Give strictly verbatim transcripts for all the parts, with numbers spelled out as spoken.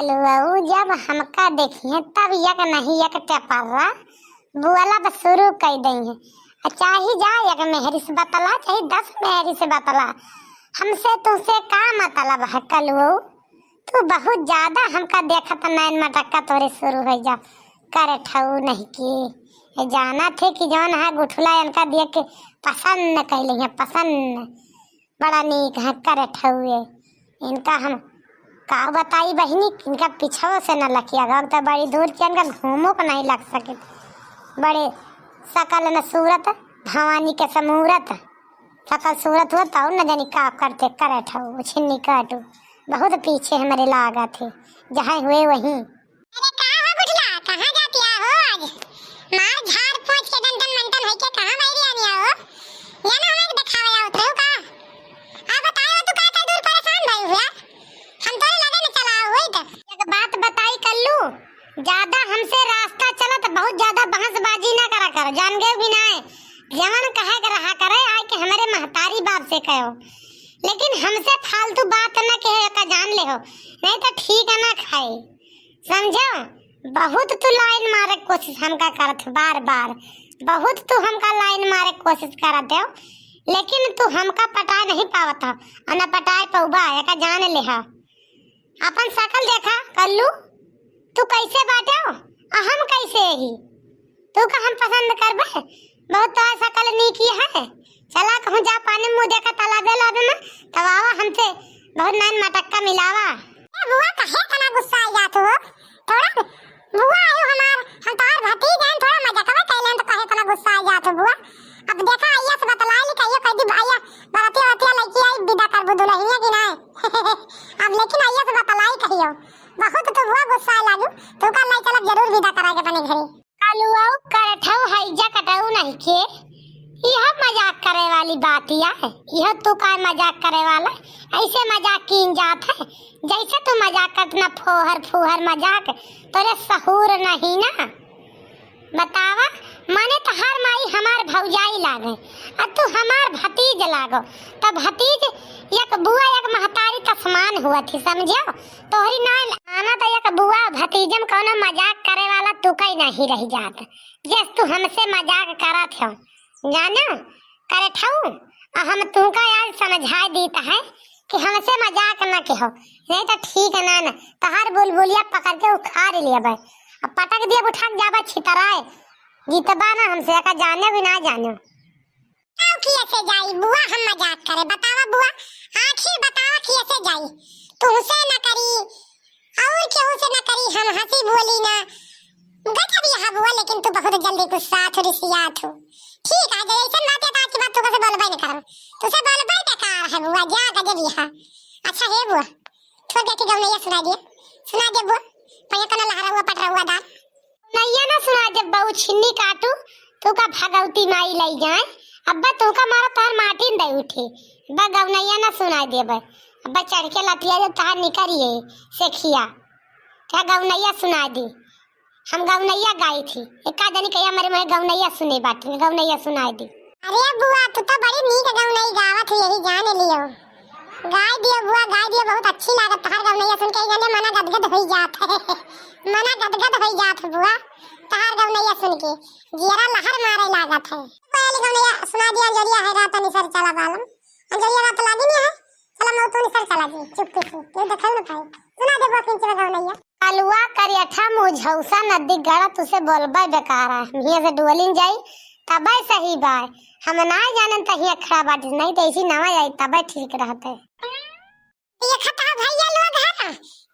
तो ऊ जब हमका देखिहैं, तब एक नहीं एक टपरा बोलब शुरू कइ दइहैं। आ चाहे जा एक मेहरी से बतला, चाहे दस मेहरी से बतला, हमसे तुहसे का मतलब है कलुओ? तू बहुत ज्यादा हमका देखत नैन मटक्का तोरे शुरू होइ जा। करेठऊ नहीं की, जानत है कि जौन है गुठुला इनका देख के पसंद कइ लिहैं, पसंद। बड़ा नीक है करेठउए। इनका हम का बताई बहिनी, इनका पिछवो से न लखिया गवा, तो बड़ी दूर के इनका घूमो को नहीं लग सके। बड़े सकल न सूरत, भवानी के समूरत। सकल सूरत हुआ तउ न जानी का करते करेठऊ, छिन्नी काटू। बहुत पीछे हमरे लागत है, जहाँ हुए वहीं। अरे का हो गुठला, कहाँ जातिया हो आज? मार झाड़ पोंछ के डंडन मंडन होइके कहाँ बहरी आनी हो? या ना हमें देखावे आवत रहो का? आ बताए हो तू का इतना दूर परेशान भई हुआ? हम तोरे लगे में चला हुई तो। एक बात बताई कल्लू, ज्यादा हमसे रास्ता चलत बहुत ज्यादा बहसबाजी ना करा करो, जान गए भी ना है। जवन कहे के रहा करे, आए के हमरे महतारी बाप से कहो, लेकिन हमसे फालतू बात ना कहे का जान ले हो, नहीं तो ठीक है ना खाए। समझो, बहुत तू लाइन मारे कोशिश हमका करत हो, बार बार बहुत तू हमका लाइन मारे कोशिश करत हो, लेकिन तू हमका पटाए नहीं पावत हो, और न पटाए पउबा, एका जान लेहा। अपन शकल देखा कल्लू, तू कैसे बाटे हो, आ हम कैसे ही? तू का हम पसंद करबे? बहुत तोहार शकल नीक ही है। चला कहूँ जा पानी मुँह देखा तालाबे लाबे में, तब आवा हमसे बहुत नैन मटक्का मिलावा। ए बुआ, काहे इतना गुस्सा आ जात हो? थोड़ा बुआ आयो हमार, हम तोहार भतीज हैं, थोड़ा मजाकवा कैले हैं तो काहे इतना गुस्सा आ जात हो बुआ? अब देखा आइया से बतलाई ली, कहियो कह दी आइया बरतिया वरतिया लइके आई, विदा करबू दुलहिनिया की नाय। अब लेकिन आइया से बतलाई कहियो, बहुत तो बुआ गुस्सा लागू, तू का लाई चलब जरूर विदा करा के अपने घरे। कलुआऊ करठऊ हैजा कटऊ नहीं के, यह मजाक करे वाली बात या है। यह तू का मजाक करे वाला, ऐसे मजाक कीन जात है, जैसे तू मजाक करत ना, फोहर फूहर मजाक, तोरे सहूर नहीं ना। बतावा, माने तहार माई हमार भौजाई लागे, आ तू हमार भतीज लागो, त भतीज एक बुआ एक महतारी तसमान हुआ थी, समझो? तोहरी ना आना त एक बुआ भतीजम कौनो मजाक करे वाला तू कहीं नहीं रह जात, जस तू हमसे मजाक करत हो, जानो? करत हऊ, आ हम तुमका आज समझाए दीत है कि हमसे मजाक न कहो, नहीं तो ठीक है ना, न तहार बुलबुलिया पकड़ के उखाड़ लेबे, अब पटक दिए उठा के जाबे छितराए, जीतबा ना हमसे, का जाने भी ना जाने। बताओ किए से जाई बुआ, हम मजाक करे, बतावा बुआ, आखिर बतावा किए से जाई, तुमसे न करी, और केहू से ना करी, हम हंसी बोली ना। गजब यहाँ बुआ, लेकिन तू बहुत जल्दी गुस्सात हो, रिसियात हो। ठीक है, जब ऐसन बात है तो आज के बाद तू से बोलबे न करम, तुसे बोलबे बेकार है बुआ, जा गजब यहाँ। अच्छा हे बुआ, थोड़ देर के गौनैया सुना दिए, सुना दे बुआ, पहले कना लहरा हुआ पट रहा हुआ दाल। गौनैया ना सुना दे बहू छिन्नी काटू, तू का भगवती माई लई जाए, अब्बा तू का मारा तोहर माटिन दे उठे, अब्बा गौनैया ना सुना देबे, अब्बा चढ़ के लतिया जब तहार निकरिए सेखिया। का गौनैया सुनाइ दी? हम गौनैया गाई थी। एका जनी कहिया हमरे मुँहे गौनैया सुने बाटी, गौनैया सुनाइ दी। अरे बुआ, तू तो बड़ी नीक गौनई गावत है, यही जान लियो। गाय दियो बुआ, गाय दियो, बहुत अच्छी लागत तहार गौनैया सुन के, ई जाने मना गदगद होई जात है। मना गदगद होई जात है बुआ, तहार गौनैया सुन के जियरा लहर मारे लागत है। कोयल गौनैया सुना दिया, अंजोरिया है रात निसर चला बालम, अंजोरिया रात लागी नहीं है, चला मौत निसर चला जी, चुप के चुप, ये देखल न भाई, सुना दे बुआ किंचे गौनैया। कलुआ करियठा मुझौसा नदी गड़ा तुसे बोलबे बेकार है। हम हियाँ से डुअलिन जाई, तबे सही बाय। हम ना जानन त हियाँ खड़ा बाटी, नहीं त ऐसी नवा आई, तबे ठीक रहते। ये खता भैया लोग है ना,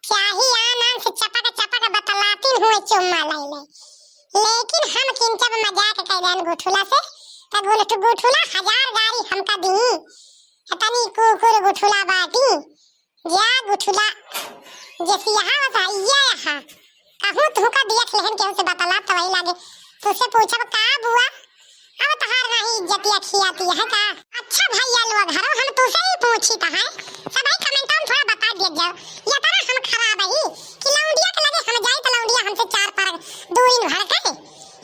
चाही आन आन से चपक चपक बतलाती हुए चुम्मा ले ले। लेकिन हम किंचब मजाक कैलन गुठुला से, त गुठ-, गुठुला हजार गारी हमका दी। तनी कुकुर गुठुला बाटी। जा गुठुला, जैसे यहाँ बस आइया यहाँ। कहूँ तुहका देख लेहन केहू से बतला त वही लागे। तुसे पूछब का बुआ? अब तहार नाही इज्जतिया खियाती है का? अच्छा भैया लोग हरो, हम तुसे ही पूछी त है। सब ही comment में थोड़ा बता दिया जाओ। ये तना हम खराब ही कि लौंडिया के लगे हम जाई त लौंडिया हमसे चार पर दो इन भर के।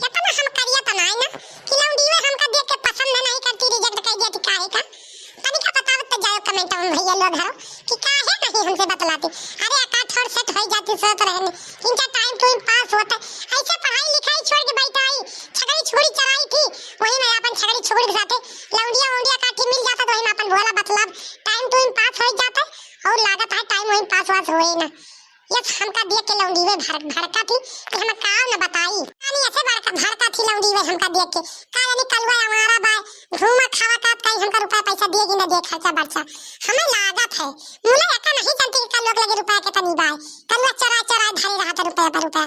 ये तना हम करिया त नाई ना कि लौंडियो हमका देख के पसंद नहीं करती, reject कर दिया थी काहे का? तनिका बतावत तो जाओ comment में भैया लोग हरो कि काहे नहीं हमसे बतलाती। अरे एका ठोर set होई जाती, सोचत रहनी, इनका टाइम टूइम पास होत है। ऐसे पढ़ाई लिखाई छोड़ के बैठाई, छगड़ी छुगड़ी चराई थी, वही में अपन छगड़ी छुगड़ी के साथे लौंडिया वौंडिया काठी मिल जाता तो वही में अपन भोला बतलाब टाइम टूइम पास हो जाता। और लागत है टाइम वही पास वास होए ना। यस, हमका देख के लौंडी वे भड़-, भड़का थी कि हम का न बताई। यानी ऐसे भड़का, भड़का थी लौंडी वे हमका देख के। का जानी कलुआ आवारा बा, घूमा खावा का कहीं हमका रुपया पैसा दिए कि न दिए, खर्चा बर्चा। हमें लागत है, मुला एका नहीं जानती कि कलुआ के लगे रुपया के तनी बा। कलुआ चरा चरा धरे रहत रुपया पर रुपया।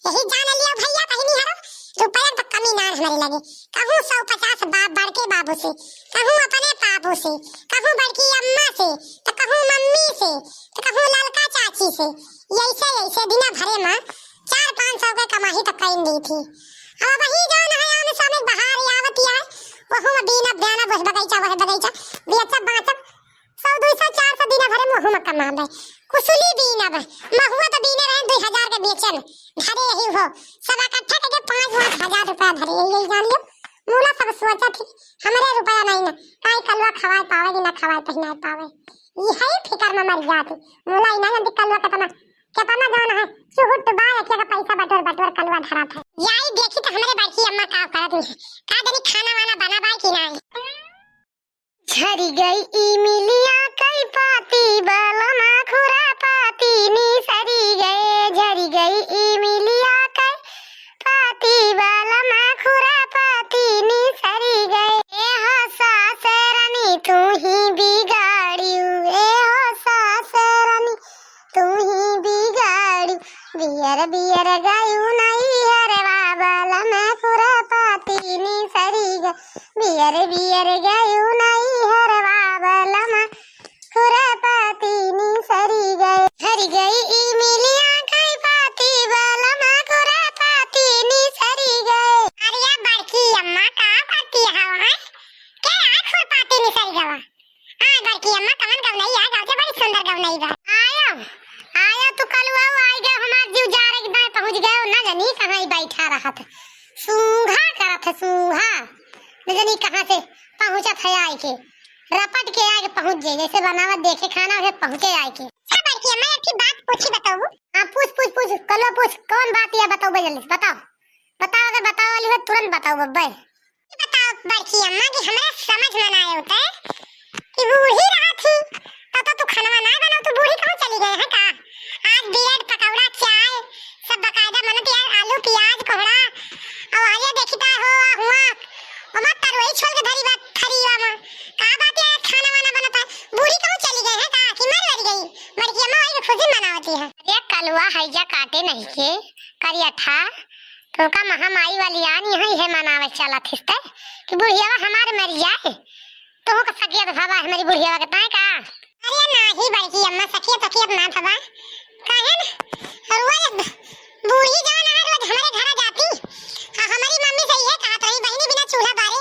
यही जान लिया भैया बहिनी हरो, रुपया पर कमी ना हमारे लगे। कहूँ सौ पचास बाप बड़के बाबू से, कहूँ अपने बाबू से, कहूँ बड़की अम्मा से, तो कहूँ मम्मी से, तो कहूँ ललका चाची से। ऐसे ऐसे दिना भरे में चार पाँच सौ के कमाई तो कइन दी थी। अब वही जौन है आम सामने बहार आवत है, वहू में बीनब ब्यानब वह बगीचा वह बगीचा, बेचब बाचब, सौ दुई सौ चार सौ दिना भरे महू में कमाबे। कुसुली बीनब, महुआ तो बीने रहे दुई हजार के बेचन, धरे यही हो, सब इकट्ठा करके पाँच पाँच हजार रुपया धरे यही, यही जान लियो। मुला सब सोचत थी, हमरे रुपया नहीं ना, काई कलुआ खवाए पावे कि ना खवाए पहनाए पावे, यही फिकर में मर जाती। मुला इना जल्दी कलुआ कितना, कितना जौन है, चुहुट बा, एक एक पैसा बटोर बटोर कलुआ धरा था। जाई देखी तो हमरे बड़की अम्मा का करत है, का जानी खाना वाना बना बा कि नहीं। झरी गई इमिलिया कई पाती, बलमा खुरापाती निसरी गए। झरी गई इमिलिया कई पाती, बलमा खुरापाती निसरी गए। ए हो सासरनी तू ही बिगाड़ियू, ए हो सासरनी तू ही बिगाड़ियू। बियर बियर गयू नैहरवा, बलमा खुरापाती निसरी गए। बियर बियर गयू नैहरवा, बलमा खुरापाती निसरी गए। झरी गई इमिलिया कई पाती, बलमा खुरापाती निसरी गए। अरे बड़की अम्मा का करती है वहाँ? के आँख खुरपाती निसरी गवा? हाँ, बड़की अम्मा, कवन गवनई है? गाँव के बड़ी सुंदर गवनई बा। आयो, आयो तू कलुआ, आई गयो, हमार जीव जा रही बाय, पहुँच गयो, ना जानी कहाँ ही बैठा रहत है। सूंघा करत है, सूंघा। न जानी कहाँ से पहुँचत है आए के। रपट के आए के पहुँच जाए, जैसे बनावत देखे खाना, वैसे पहुँचे आए के। अच्छा बड़की अम्मा, एक ठे बात पूछी बताऊ। हाँ, पूछ, पूछ, पूछ, कलुआ पूछ, कौन बात है बताओ, जल्दी से बताओ। बताओ, अगर बताओ वाली हो, तुरंत बताओ बब्बे। बताओ बड़की अम्मा कि हमरा समझ में ना आवत है कि बूढ़ी रहत ही, तब तो तू खानवा ना बनाओ, तू बूढ़ी कहूँ चली गए हैं का? आज ब्रेड पकौड़ा चाय सब बकायदा बनत यार, आलू प्याज कोहड़ा, और आलिया देखी ता हो हुआ, ओमा तरोई छोल के धरी बात थरी हुआ मा, का बात यार खाना वाना बनत है, बूढ़ी कहूँ चली गए हैं का कि मर मर गई? बड़की अम्मा वही खुशी मनावती है। अरे कलुआ है जा काटे नहीं के करिया ठा तोका महामाई वाली आन यहाँ इहे मनावे चलत हिस्ते कि बुढ़ियावा हमार मर जाए। तोहू का सकियत भवा हमारी बुढ़ियावा के ताए का? अरे नाही बड़की अम्मा, सकियत सकियत ना भवा। काहे न? रोज बूढ़ी जान है, रोज हमरे घरा जाती। आ हमारी मम्मी से इहे कहत रही, बहिनी बिना चूल्हा बारे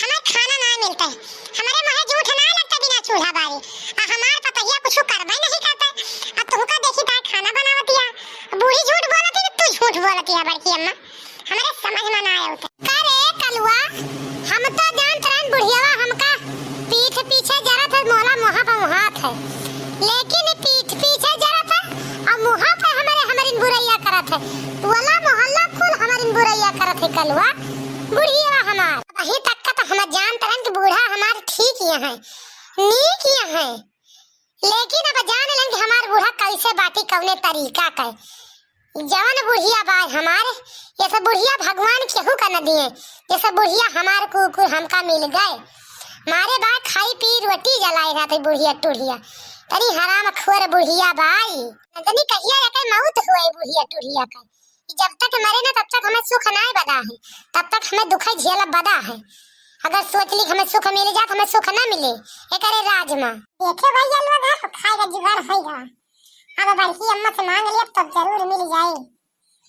हमार खाना ना मिलता है। हमरे मुँहे जूठ ना लगता बिना चूल्हा बारे। आ हमार पतहिया कुछ करबे नहीं करता। आ तोहका देखी ताए खाना बनावतिया। बूढ़ी झूठ बोलती है, तू झूठ बोलती है बड़की अम्मा। हमरे समझ में ना आया होता। का रे कलुआ, हम तो जानत रहन बुढ़ियावा हमका पीठ पीछे जरत है, मोला मुहा पे मुहात है, लेकिन पीठ पीछे जरत है और मुहा पे हमरे, हमरिन बुरैया करत है। टोला मोहल्ला कुल हमरिन बुरैया करत है कलुआ, बुढ़ियावा हमार। अभी तक का तो हम जानत रहन कि बूढ़ा हमार ठीक यहाँ है, नीक यहाँ है, लेकिन अब जान लेन कि हमार बूढ़ा कैसे बाटी, कौने तरीका का। जवन बुढ़िया बा हमार, ये सब बुढ़िया भगवान केहू का न दिए। ये सब बुढ़िया हमार कुकुर हमका मिल गए। मारे बा खाई पी रोटी जलाए रहत है बुढ़िया टुढ़िया। तनी हराम खोर बुढ़िया बाई। तनी कहिया एकर मौत हुए बुढ़िया टुढ़िया का। कि जब तक मरे ना तब तक हमें सुख ना बदा है, तब तक हमें दुख झेल बदा है। अगर सोच ली हमें सुख मिल जात, हमें सुख ना मिले एकरे राज में। देखे भैया लोग, अब खाए का जुगाड़ होई गवा। अब बड़की अम्मा से मांग लिया तब जरूर मिल जाए,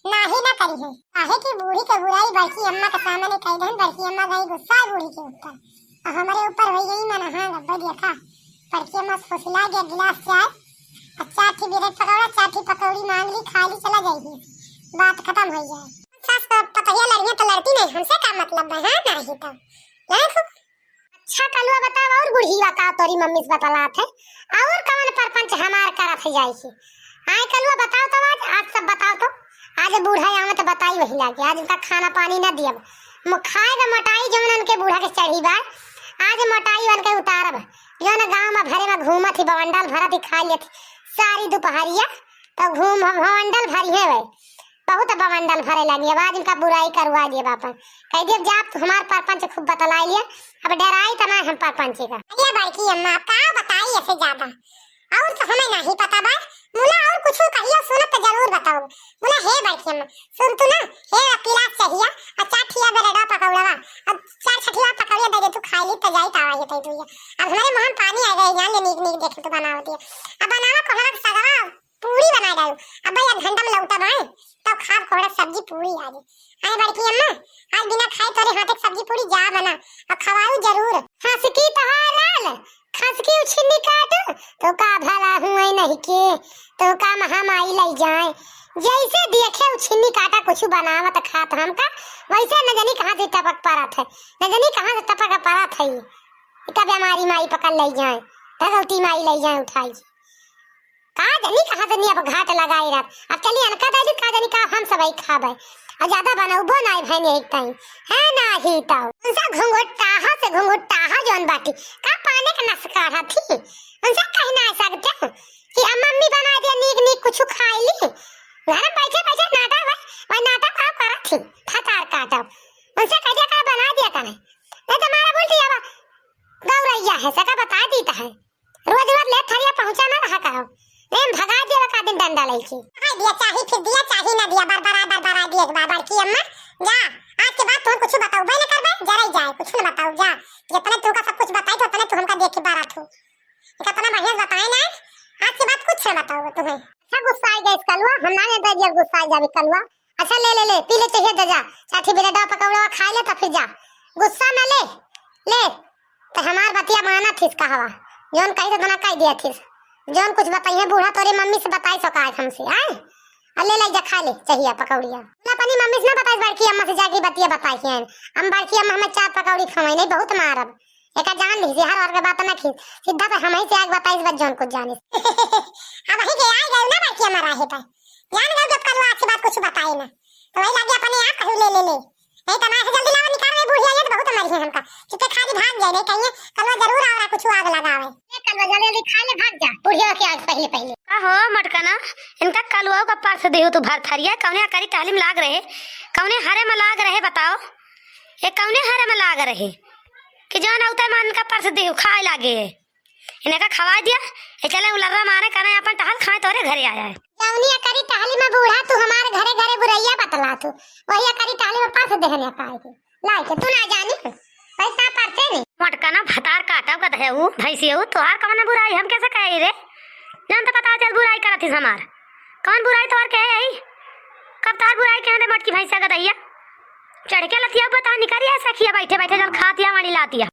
नाही ना करी है। काहे कि बूढ़ी के बुराई बड़की अम्मा के सामने कह दहन, बड़की अम्मा गई गुस्सा बूढ़ी के ऊपर। और हमरे ऊपर हो गई मन, हाँ गब्बर देखा, बड़की अम्मा फुसला गया गिलास चाय, और चार ठी ब्रेड पकौड़ा, चार ठी पकौड़ी मांग ली, खा ली, चला जाई। बात खत्म हो जाए। सास प-, पतोहिया लड़ियाँ तो लड़ती नहीं, हमसे का मतलब है, हाँ, नहीं तो। नहीं खूब। अच्छा कलुआ बताओ, और बुढ़िया का तोरी मम्मी से बतलात है, और कवन परपंच हमार करत है जाई के? आए कलुआ, बताओ तो आज, आज सब बताओ तो। आज बूढ़ा आवे तो बताई वही लागे, आज उनका खाना पानी ना दियब। मु-, खाए के मोटाई जौन उनके बूढ़ा के चढ़ी बा, आज मोटाई उनके उतारब। जौन गाँव में भरे में घूमत ही, बवंडल भरत ही, खा लेत ही सारी दुपहरिया, तो घूम हम बवंडल भरी है भाई। बहुत बवंडल भरे लगी, अब आज इनका बुराई करवा दिए बापन। कह दिए, "जा, तू हमार परपंच खूब बतलाई लिया, अब डराई त ना हम परपंच का।" अरे बड़की अम्मा, अब का बताई ऐसे ज्यादा? और तो हमें नहीं पता बा, मुला और कुछ कहियो सुनत तो जरूर बताओ। मुला, हे बड़की अम्मा, सुन तू ना, हे अकेला चाहिए, और चार ठिया ब्रेडवा पकौड़वा, और चार छठिया पकौड़िया दे दे, तू खा ली तो जाई तावा ये तई दुइया। अब हमारे मुँह में पानी आ गए, जान ले, नीक नीक देखे तो बनावत है। अब बनावा कोहड़ा के सगवा, पूरी बनाए डालू। अब भाई, एक घंटा में लौटब आए, तब खाब कोहड़ा सब्जी पूरी आज। आए बड़की अम्मा, आज बिना खाए तोरे हाथे के सब्जी पूरी जा बना, और खवाऊ जरूर। हंस की तहार लाल, खस की उछिन्नी काट, तो का भला हुए नहीं के, तो का महामाई लई जाए। जैसे देखे उछिन्नी काटा कुछ बनावत खात हमका, वैसे न जानी कहाँ से टपक परत है, न जानी कहाँ से टपक परत है। इका बीमारी माई पकड़ लई जाए, भगवती माई लई जाए उठाई। का जानी कहाँ से नी अब घाट लगाई रात। अब चली अनका दे दी, का जानी का हम सब आई खाबे। आ ज्यादा बनौबो नाई भैनी एक टाइम। है ना ही तो। उनसे घुंघटाहा से घुंघटाहा जौन बाटी। का पाने के नस काढ़ा थी। उनसे कहीं ना सकते हो कि हम मम्मी बना दिया नीक नीक कुछ खाई ली। घर में बैठे बैठे नाटक भाई, वही नाटक का करत थी। फतार काटो। उनसे कह दिया का बना दिया तने। नहीं तो मारा बोलती अब गौरैया है, सका बता दी तो है। रोज रोज ले थरिया पहुँचा ना रहा करो। ले हम भगा दिया का दिन डंडा लेके। भगा दिया, चाही फिर दिया, चाही ना दिया, बरबरा, बरबरा दिया एक बार बड़की अम्मा। जा, आज के बाद तुम कुछ बताओ, बे ना करबे, जरा ही जाए, कुछ ना बताओ, जा। जितने तुमका सब कुछ बताई, तो उतने तू हमका देख के बारा थू। एक अपना बढ़िया से बताए ना, आज के बाद कुछ ना बताओ तुम्हें। अच्छा गुस्सा आ गया इस कलुआ, हम ना दे दिया गुस्सा आ जावे कलुआ। अच्छा ले, ले, ले, पी ले चाहिए तो जा, चाठी ब्रेडवा पकौड़वा खा ले तो फिर जा, गुस्सा ना ले, ले। तो हमार बतिया माना थीस कहवा, जौन कही तो ना कह दिया थीस, जौन कुछ बताइए बूढ़ा तोरे मम्मी से बताई सका आज हमसे, आए? आ ले, ले जा खा ले चाहिए पकौड़िया। ना अपनी मम्मी से ना बताइस, बड़की अम्मा से जाके बतिया बताई है। हम बड़की अम्मा हमें चार पकौड़ी खवाई नहीं, बहुत मारब। एका जान ली, हर और के बात ना खींच, सीधा तो हम ही से आग बताइस बस जौन कुछ जानिस। अब वही के आ गए ना बड़की अम्मा राहे पर, जान गए जब कलुआ अच्छी बात कुछ बताए ना, तो वही लगे अपने आप कहू ले, ले, ले। नहीं तो हमारे से जल्दी लावा निकाल रहे बुढ़िया, ये तो बहुत मरी है हमका। चुपे खाली भाग जाए, नहीं कहिए कलुआ जरूर आवा कुछ आग लगावे। ये कलुआ जल्दी जल्दी खा ले, भाग जा बुढ़िया के आग पहले पहले। का हो मटकना, इनका कलुआ का परस देहु तू भर थरिया, कौने अकरी टहली में लाग रहे, कौने हरे में लाग रहे बताओ, ये कौने हरे में लाग रहे कि जौन औते मन का परस देहु खाए लागे। इनका खवाई दिया, ये चले उलर्रा मारे करे अपन टहल खाए तोरे घरे आया है। जौनी अकरी टहली में बूढ़ा तू हमारे घरे घरे बुरैया बतला तू, वही अकरी टहली में परस देहने पाए के। लाई के तू ना जानी, पैसा परते नहीं। मटकना भतार काटब का दहे ऊ, भैंसी ऊ, तोहार कौन बुराई हम कैसे कहे रे? जान तो पता चल बुराई करत हिस हमार। कौन बुराई तोहार के है यही? कब तोहार बुराई के है रे मटकी भैंसा का दहिया? चढ़ के लतिया बता निकरी है सखिया बैठे बैठे जब खातिया वाणी लातिया।